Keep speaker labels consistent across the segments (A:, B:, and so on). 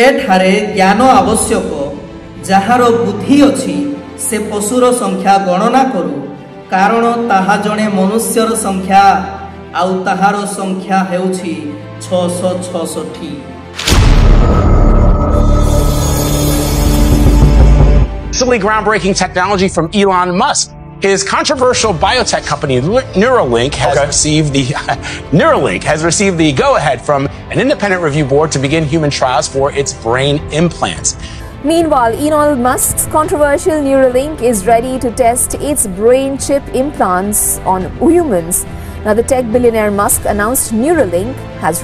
A: ଏଠାରେ ଜ୍ଞାନ ଆବଶ୍ୟକ। ଯାହାର ବୁଦ୍ଧି ଅଛି, ସେ ପଶୁର ସଂଖ୍ୟା ଗଣନା କରୁ, କାରଣ ତାହା ଜଣେ ମନୁଷ୍ୟର ସଂଖ୍ୟା, ଆଉ ତାହାର ସଂଖ୍ୟା ହେଉଛି 666।
B: Recently, groundbreaking technology from Elon Musk. His controversial biotech company Neuralink has received the Neuralink has received the go-ahead from an independent review board to begin human trials for its brain implants.
C: Meanwhile, Elon Musk's controversial Neuralink is ready to test its brain chip implants on humans. Now, the tech billionaire Musk announced Neuralink has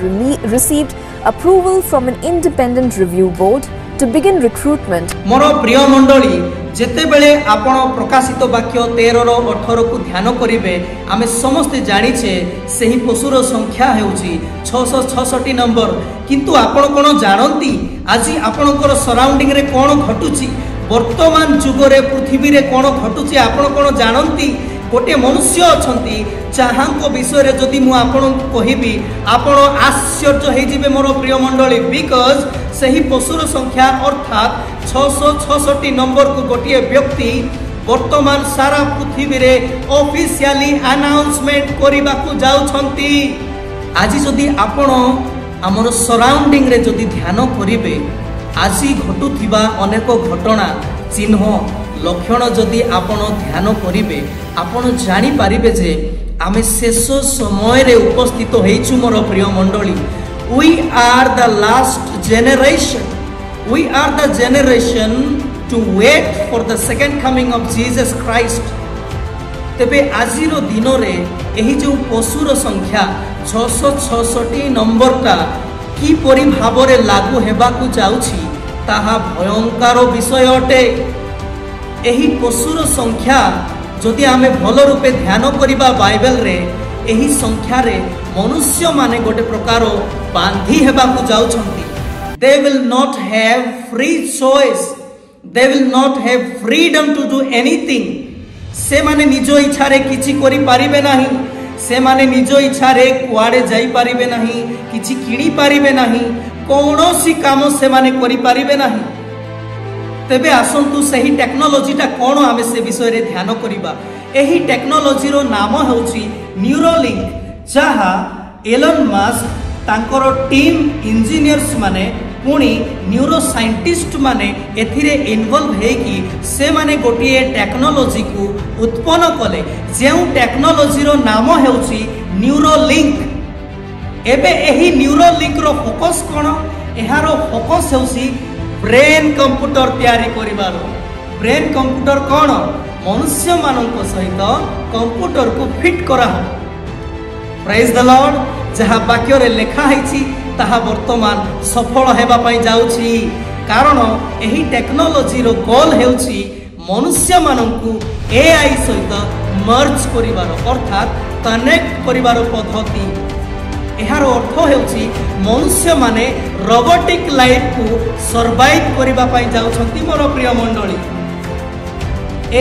C: received approval from an independent review board to begin recruitment.
A: ମୋର ପ୍ରିୟ ମଣ୍ଡଳୀ, ଯେତେବେଳେ ଆପଣ ପ୍ରକାଶିତ ବାକ୍ୟ 13ର 18କୁ ଧ୍ୟାନ କରିବେ, ଆମେ ସମସ୍ତେ ଜାଣିଛେ ସେହି ପଶୁର ସଂଖ୍ୟା ହେଉଛି 666 ନମ୍ବର। କିନ୍ତୁ ଆପଣ କ'ଣ ଜାଣନ୍ତି ଆଜି ଆପଣଙ୍କର ସରାଉଣ୍ଡିଂରେ କ'ଣ ଘଟୁଛି? ବର୍ତ୍ତମାନ ଯୁଗରେ ପୃଥିବୀରେ କ'ଣ ଘଟୁଛି, ଆପଣ କ'ଣ ଜାଣନ୍ତି? ଗୋଟିଏ ମନୁଷ୍ୟ ଅଛନ୍ତି, ଯାହାଙ୍କ ବିଷୟରେ ଯଦି ମୁଁ ଆପଣଙ୍କୁ କହିବି, ଆପଣ ଆଶ୍ଚର୍ଯ୍ୟ ହେଇଯିବେ ମୋର ପ୍ରିୟ ମଣ୍ଡଳୀ। Because ସେହି ପଶୁର ସଂଖ୍ୟା ଅର୍ଥାତ୍ 666 ନମ୍ବରକୁ ଗୋଟିଏ ବ୍ୟକ୍ତି ବର୍ତ୍ତମାନ ସାରା ପୃଥିବୀରେ ଅଫିସିଆଲି ଆନାଉନ୍ସମେଣ୍ଟ କରିବାକୁ ଯାଉଛନ୍ତି। ଆଜି ଯଦି ଆପଣ ଆମର ସରାଉଣ୍ଡିଂରେ ଯଦି ଧ୍ୟାନ କରିବେ, ଆଜି ଘଟୁଥିବା ଅନେକ ଘଟଣା, ଚିହ୍ନ, ଲକ୍ଷଣ ଯଦି ଆପଣ ଧ୍ୟାନ କରିବେ, ଆପଣ ଜାଣିପାରିବେ ଯେ ଆମେ ଶେଷ ସମୟରେ ଉପସ୍ଥିତ ହେଇଛୁ। ମୋର ପ୍ରିୟ ମଣ୍ଡଳୀ, we are the last generation. We are the generation to wait for the second coming of Jesus Christ. ତେବେ ଆଜିର ଦିନରେ ଏହି ଯେଉଁ ପଶୁର ସଂଖ୍ୟା 666 ନମ୍ବରଟା କିପରି ଭାବରେ ଲାଗୁ ହେବାକୁ ଯାଉଛି, ତାହା ଭୟଙ୍କର ବିଷୟ ଅଟେ। ଏହି ପଶୁର ସଂଖ୍ୟା ଯଦି ଆମେ ଭଲ ରୂପେ ଧ୍ୟାନ କରିବା ବାଇବେଲରେ, ଏହି ସଂଖ୍ୟାରେ ମନୁଷ୍ୟମାନେ ଗୋଟେ ପ୍ରକାର ବାନ୍ଧି ହେବାକୁ ଯାଉଛନ୍ତି। They will not have free choice. They will not have freedom to do anything. ସେମାନେ ନିଜ ଇଚ୍ଛାରେ କିଛି କରିପାରିବେ ନାହିଁ। ସେମାନେ ନିଜ ଇଚ୍ଛାରେ କୁଆଡ଼େ ଯାଇପାରିବେ ନାହିଁ, କିଛି କିଣିପାରିବେ ନାହିଁ, କୌଣସି କାମ ସେମାନେ କରିପାରିବେ ନାହିଁ। ତେବେ ଆସନ୍ତୁ, ସେହି ଟେକ୍ନୋଲୋଜିଟା କ'ଣ, ଆମେ ସେ ବିଷୟରେ ଧ୍ୟାନ କରିବା। ଏହି ଟେକ୍ନୋଲୋଜିର ନାମ ହେଉଛି ନ୍ୟୁରୋଲିଙ୍କ, ଯାହା ଏଲନ୍ ମାସ୍କ, ତାଙ୍କର ଟିମ୍ ଇଞ୍ଜିନିୟର୍ସ ମାନେ, ପୁଣି ନ୍ୟୁରୋ ସାଇଣ୍ଟିଷ୍ଟ ମାନେ ଏଥିରେ ଇନଭଲ୍ଭ ହେଇକି ସେମାନେ ଗୋଟିଏ ଟେକ୍ନୋଲୋଜିକୁ ଉତ୍ପନ୍ନ କଲେ, ଯେଉଁ ଟେକ୍ନୋଲୋଜିର ନାମ ହେଉଛି ନ୍ୟୁରୋଲିଙ୍କ। ଏବେ ଏହି ନ୍ୟୁରୋଲିଙ୍କର ଫୋକସ୍ କ'ଣ? ଏହାର ଫୋକସ୍ ହେଉଛି ବ୍ରେନ୍ କମ୍ପ୍ୟୁଟର ତିଆରି କରିବାର। ବ୍ରେନ୍ କମ୍ପ୍ୟୁଟର କ'ଣ? ମନୁଷ୍ୟମାନଙ୍କ ସହିତ କମ୍ପ୍ୟୁଟରକୁ ଫିଟ୍ କରାହବ। Praise the Lord. ଯାହା ବାକ୍ୟରେ ଲେଖା ହେଇଛି, ତାହା ବର୍ତ୍ତମାନ ସଫଳ ହେବା ପାଇଁ ଯାଉଛି, କାରଣ ଏହି ଟେକ୍ନୋଲୋଜିର ଗୋଲ୍ ହେଉଛି ମନୁଷ୍ୟମାନଙ୍କୁ ଏଆଇ ସହିତ ମର୍ଜ କରିବାର, ଅର୍ଥାତ୍ କନେକ୍ଟ କରିବାର ପଦ୍ଧତି। ଏହାର ଅର୍ଥ ହେଉଛି ମନୁଷ୍ୟମାନେ ରୋବୋଟିକ୍ ଲାଇଫକୁ ସର୍ଭାଇଭ୍ କରିବା ପାଇଁ ଯାଉଛନ୍ତି। ମୋର ପ୍ରିୟ ମଣ୍ଡଳୀ,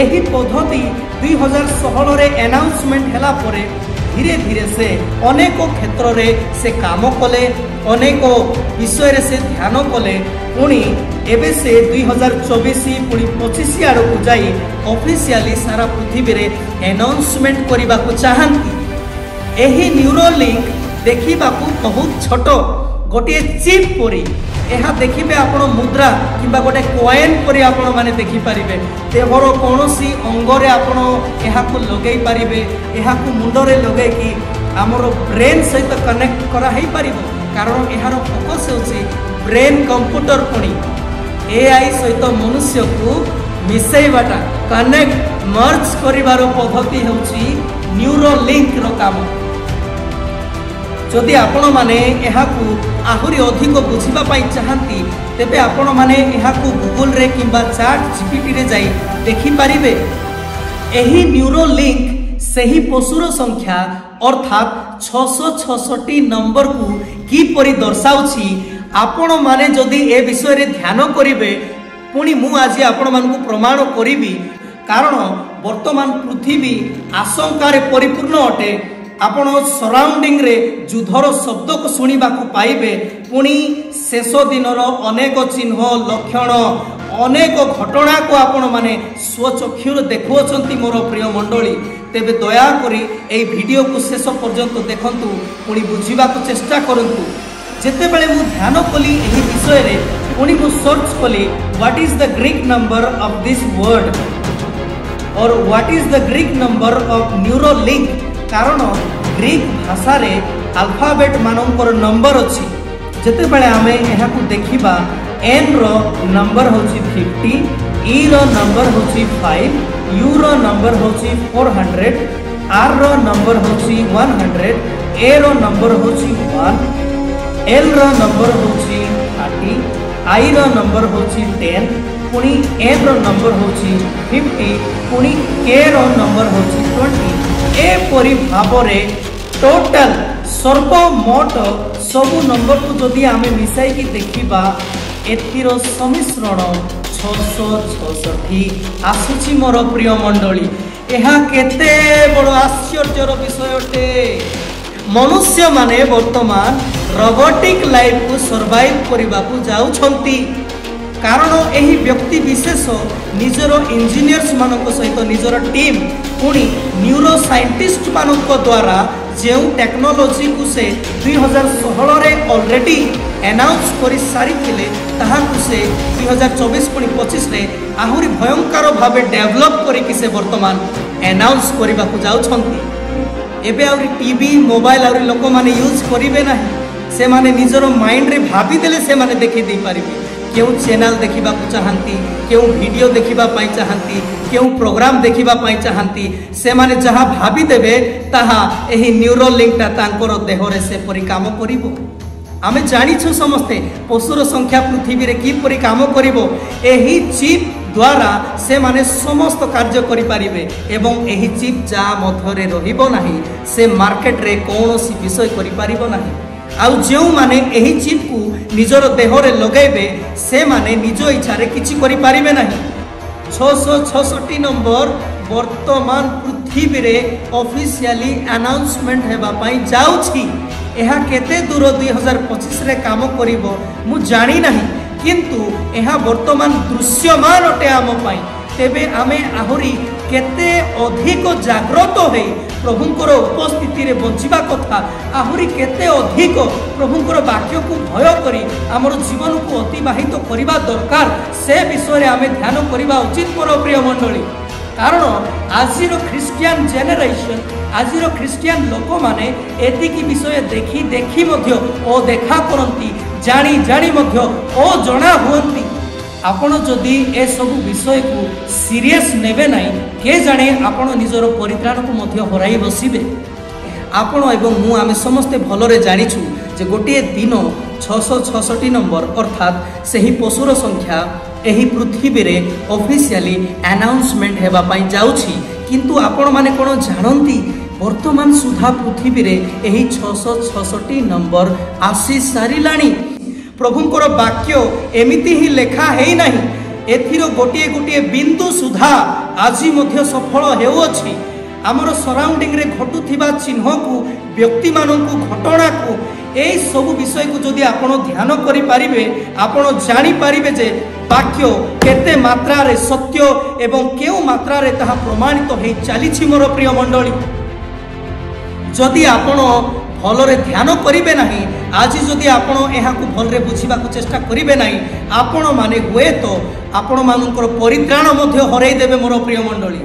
A: ଏହି ପଦ୍ଧତି 2016ରେ ଆନାଉନ୍ସମେଣ୍ଟ ହେଲା ପରେ ଧୀରେ ଧୀରେ ସେ ଅନେକ କ୍ଷେତ୍ରରେ ସେ କାମ କଲେ, ଅନେକ ବିଷୟରେ ସେ ଧ୍ୟାନ କଲେ। ପୁଣି ଏବେ ସେ 2024 ପୁଣି 25 ଆଡ଼କୁ ଯାଇ ଅଫିସିଆଲି ସାରା ପୃଥିବୀରେ ଆନାଉନ୍ସମେଣ୍ଟ କରିବାକୁ ଚାହାନ୍ତି। ଏହି ନ୍ୟୁରୋଲିଙ୍କ ଦେଖିବାକୁ ବହୁତ ଛୋଟ, ଗୋଟିଏ ଚିପ୍ ପରି। ଏହା ଦେଖିବେ ଆପଣ ମୁଦ୍ରା କିମ୍ବା ଗୋଟେ କଏନ୍ ପରି ଆପଣମାନେ ଦେଖିପାରିବେ। ଦେହର କୌଣସି ଅଙ୍ଗରେ ଆପଣ ଏହାକୁ ଲଗେଇ ପାରିବେ। ଏହାକୁ ମୁଣ୍ଡରେ ଲଗେଇକି ଆମର ବ୍ରେନ୍ ସହିତ କନେକ୍ଟ କରାହେଇପାରିବ, କାରଣ ଏହାର ଫୋକସ୍ ହେଉଛି ବ୍ରେନ୍ କମ୍ପ୍ୟୁଟର। ପୁଣି ଏଆଇ ସହିତ ମନୁଷ୍ୟକୁ ମିଶାଇବାଟା, କନେକ୍ଟ ମର୍ଜ କରିବାର ପଦ୍ଧତି ହେଉଛି ନ୍ୟୁରୋଲିଙ୍କର କାମ। ଯଦି ଆପଣମାନେ ଏହାକୁ ଆହୁରି ଅଧିକ ବୁଝିବା ପାଇଁ ଚାହାନ୍ତି, ତେବେ ଆପଣମାନେ ଏହାକୁ ଗୁଗୁଲରେ କିମ୍ବା ଚାଟ୍ ଜିପିଟିରେ ଯାଇ ଦେଖିପାରିବେ। ଏହି ନ୍ୟୁରୋଲିଙ୍କ ସେହି ପଶୁର ସଂଖ୍ୟା ଅର୍ଥାତ୍ 666 ନମ୍ବରକୁ କିପରି ଦର୍ଶାଉଛି, ଆପଣମାନେ ଯଦି ଏ ବିଷୟରେ ଧ୍ୟାନ କରିବେ, ପୁଣି ମୁଁ ଆଜି ଆପଣମାନଙ୍କୁ ପ୍ରମାଣ କରିବି। କାରଣ ବର୍ତ୍ତମାନ ପୃଥିବୀ ଆଶଙ୍କାରେ ପରିପୂର୍ଣ୍ଣ ଅଟେ। ଆପଣ ସରାଉଣ୍ଡିଂରେ ଯୁଦ୍ଧର ଶବ୍ଦକୁ ଶୁଣିବାକୁ ପାଇବେ। ପୁଣି ଶେଷ ଦିନର ଅନେକ ଚିହ୍ନ, ଲକ୍ଷଣ, ଅନେକ ଘଟଣାକୁ ଆପଣମାନେ ସ୍ୱଚକ୍ଷୁରେ ଦେଖୁଅଛନ୍ତି ମୋର ପ୍ରିୟ ମଣ୍ଡଳୀ। ତେବେ ଦୟାକରି ଏହି ଭିଡ଼ିଓକୁ ଶେଷ ପର୍ଯ୍ୟନ୍ତ ଦେଖନ୍ତୁ, ପୁଣି ବୁଝିବାକୁ ଚେଷ୍ଟା କରନ୍ତୁ। ଯେତେବେଳେ ମୁଁ ଧ୍ୟାନ କଲି ଏହି ବିଷୟରେ, ପୁଣି ମୁଁ ସର୍ଚ୍ଚ କଲି what is the Greek number of this word or what is the Greek number of Neuralink। କାରଣ ଗ୍ରୀକ୍ ଭାଷାରେ ଆଲଫାବେଟ୍ ମାନଙ୍କର ନମ୍ବର ଅଛି। ଯେତେବେଳେ ଆମେ ଏହାକୁ ଦେଖିବା, ଏନ୍ ର ନମ୍ବର ହେଉଛି 50, ଇ ର ନମ୍ବର ହେଉଛି 5, you ର ନମ୍ବର ହେଉଛି 400, ଆର୍ ର ନମ୍ବର ହେଉଛି 100, ଏ ର ନମ୍ବର ହେଉଛି 1, ଏଲ୍ ର ନମ୍ବର ହେଉଛି 30, I ର ନମ୍ବର ହେଉଛି 10, ପୁଣି ଏନ୍ ର ନମ୍ବର ହେଉଛି 50, ପୁଣି କେ ର ନମ୍ବର ହେଉଛି 20। ଏପରି ଭାବରେ ଟୋଟାଲ ସର୍ବମୋଟ ସବୁ ନମ୍ବରକୁ ଯଦି ଆମେ ମିଶାଇକି ଦେଖିବା, ଏଥିର ସମ୍ମିଶ୍ରଣ 666 ଆସୁଛି ମୋର ପ୍ରିୟ ମଣ୍ଡଳୀ। ଏହା କେତେ ବଡ଼ ଆଶ୍ଚର୍ଯ୍ୟର ବିଷୟ ଅଟେ। ମନୁଷ୍ୟମାନେ ବର୍ତ୍ତମାନ ରୋବୋଟିକ୍ ଲାଇଫକୁ ସର୍ଭାଇଭ୍ କରିବାକୁ ଯାଉଛନ୍ତି, କାରଣ ଏହି ବ୍ୟକ୍ତି ବିଶେଷ ନିଜର ଇଞ୍ଜିନିୟର୍ସ ମାନଙ୍କ ସହିତ ନିଜର ଟିମ୍, ପୁଣି ନ୍ୟୁରୋ ସାଇଣ୍ଟିଷ୍ଟ ମାନଙ୍କ ଦ୍ୱାରା ଯେଉଁ ଟେକ୍ନୋଲୋଜିକୁ ସେ 2016ରେ ଅଲରେଡ଼ି ଆନାଉନ୍ସ କରିସାରିଥିଲେ, ତାହାକୁ ସେ 2024 ପୁଣି 25ରେ ଆହୁରି ଭୟଙ୍କର ଭାବେ ଡେଭଲପ୍ କରିକି ସେ ବର୍ତ୍ତମାନ ଆନାଉନ୍ସ କରିବାକୁ ଯାଉଛନ୍ତି। ଏବେ ଆହୁରି ଟିଭି, ମୋବାଇଲ ଆହୁରି ଲୋକମାନେ ୟୁଜ୍ କରିବେ ନାହିଁ। ସେମାନେ ନିଜର ମାଇଣ୍ଡରେ ଭାବିଦେଲେ ସେମାନେ ଦେଖେଇ ଦେଇପାରିବେ କେଉଁ ଚ୍ୟାନେଲ୍ ଦେଖିବାକୁ ଚାହାନ୍ତି, କେଉଁ ଭିଡ଼ିଓ ଦେଖିବା ପାଇଁ ଚାହାନ୍ତି, କେଉଁ ପ୍ରୋଗ୍ରାମ ଦେଖିବା ପାଇଁ ଚାହାନ୍ତି। ସେମାନେ ଯାହା ଭାବିଦେବେ ତାହା ଏହି ନ୍ୟୁରୋ ଲିଙ୍କଟା ତାଙ୍କର ଦେହରେ ସେପରି କାମ କରିବ। ଆମେ ଜାଣିଛୁ ସମସ୍ତେ ପଶୁର ସଂଖ୍ୟା ପୃଥିବୀରେ କିପରି କାମ କରିବ। ଏହି ଚିପ୍ ଦ୍ୱାରା ସେମାନେ ସମସ୍ତ କାର୍ଯ୍ୟ କରିପାରିବେ ଏବଂ ଏହି ଚିପ୍ ଯାହା ମଧ୍ୟରେ ରହିବ ନାହିଁ, ସେ ମାର୍କେଟରେ କୌଣସି ବିଷୟ କରିପାରିବ ନାହିଁ। ଆଉ ଯେଉଁମାନେ ଏହି ଚିପ୍କୁ ନିଜର ଦେହରେ ଲଗାଇବେ, ସେମାନେ ନିଜ ଇଚ୍ଛାରେ କିଛି କରିପାରିବେ ନାହିଁ। 666 ନମ୍ବର ବର୍ତ୍ତମାନ ପୃଥିବୀରେ ଅଫିସିଆଲି ଆନାଉନ୍ସମେଣ୍ଟ ହେବା ପାଇଁ ଯାଉଛି। ଏହା କେତେ ଦୂର 2025ରେ କାମ କରିବ ମୁଁ ଜାଣିନାହିଁ, କିନ୍ତୁ ଏହା ବର୍ତ୍ତମାନ ଦୃଶ୍ୟମାନ ଅଟେ ଆମ ପାଇଁ। ତେବେ ଆମେ ଆହୁରି କେତେ ଅଧିକ ଜାଗ୍ରତ ହୋଇ ପ୍ରଭୁଙ୍କର ଉପସ୍ଥିତିରେ ବଞ୍ଚିବା କଥା, ଆହୁରି କେତେ ଅଧିକ ପ୍ରଭୁଙ୍କର ବାକ୍ୟକୁ ଭୟ କରି ଆମର ଜୀବନକୁ ଅତିବାହିତ କରିବା ଦରକାର, ସେ ବିଷୟରେ ଆମେ ଧ୍ୟାନ କରିବା ଉଚିତ ମୋର ପ୍ରିୟ ମଣ୍ଡଳୀ। କାରଣ ଆଜିର ଖ୍ରୀଷ୍ଟିଆନ ଜେନେରେସନ୍, ଆଜିର ଖ୍ରୀଷ୍ଟିଆନ ଲୋକମାନେ ଏତିକି ବିଷୟ ଦେଖି ଦେଖି ମଧ୍ୟ ଅଦେଖା କରନ୍ତି, ଜାଣି ଜାଣି ମଧ୍ୟ ଅଜଣା ହୁଅନ୍ତି। ଆପଣ ଯଦି ଏସବୁ ବିଷୟକୁ ସିରିୟସ୍ ନେବେ ନାହିଁ, କେ ଜାଣେ ଆପଣ ନିଜର ପରିତ୍ରାଣକୁ ମଧ୍ୟ ହରାଇ ବସିବେ। ଆପଣ ଏବଂ ମୁଁ ଆମେ ସମସ୍ତେ ଭଲରେ ଜାଣିଛୁ ଯେ ଗୋଟିଏ ଦିନ 666 ନମ୍ବର, ଅର୍ଥାତ୍ ସେହି ପଶୁର ସଂଖ୍ୟା ଏହି ପୃଥିବୀରେ ଅଫିସିଆଲି ଆନାଉନ୍ସମେଣ୍ଟ ହେବା ପାଇଁ ଯାଉଛି। କିନ୍ତୁ ଆପଣମାନେ କ'ଣ ଜାଣନ୍ତି, ବର୍ତ୍ତମାନ ସୁଦ୍ଧା ପୃଥିବୀରେ ଏହି 666 ନମ୍ବର ଆସି ସାରିଲାଣି। ପ୍ରଭୁଙ୍କର ବାକ୍ୟ ଏମିତି ହିଁ ଲେଖା ହେଇନାହିଁ, ଏଥିର ଗୋଟିଏ ଗୋଟିଏ ବିନ୍ଦୁ ସୁଦ୍ଧା ଆଜି ମଧ୍ୟ ସଫଳ ହେଉଅଛି। ଆମର ସରାଉଣ୍ଡିଂରେ ଘଟୁଥିବା ଚିହ୍ନକୁ, ବ୍ୟକ୍ତିମାନଙ୍କୁ, ଘଟଣାକୁ, ଏଇସବୁ ବିଷୟକୁ ଯଦି ଆପଣ ଧ୍ୟାନ କରିପାରିବେ, ଆପଣ ଜାଣିପାରିବେ ଯେ ବାକ୍ୟ କେତେ ମାତ୍ରାରେ ସତ୍ୟ ଏବଂ କେଉଁ ମାତ୍ରାରେ ତାହା ପ୍ରମାଣିତ ହେଇ ଚାଲିଛି ମୋର ପ୍ରିୟ ମଣ୍ଡଳୀ। ଯଦି ଆପଣ ଭଲରେ ଧ୍ୟାନ କରିବେ ନାହିଁ, ଆଜି ଯଦି ଆପଣ ଏହାକୁ ଭଲରେ ବୁଝିବାକୁ ଚେଷ୍ଟା କରିବେ ନାହିଁ, ଆପଣମାନେ ହୁଏତ ଆପଣମାନଙ୍କର ପରିତ୍ରାଣ ମଧ୍ୟ ହରାଇ ଦେବେ ମୋର ପ୍ରିୟ ମଣ୍ଡଳୀ।